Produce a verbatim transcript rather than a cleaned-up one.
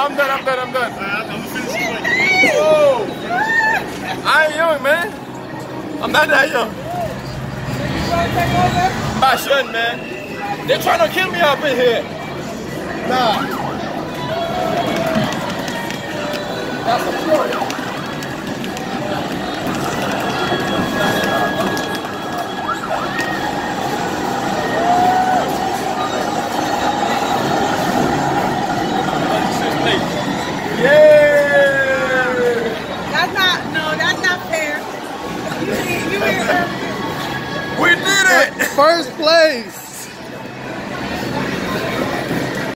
I'm done, I'm done, I'm done. Oh, I ain't young, man. I'm not that young. Fashion, man. They trying to kill me up in here. Nah. That's a joke. Yeah! That's not, no, that's not fair. You did, you did. We did it! First place!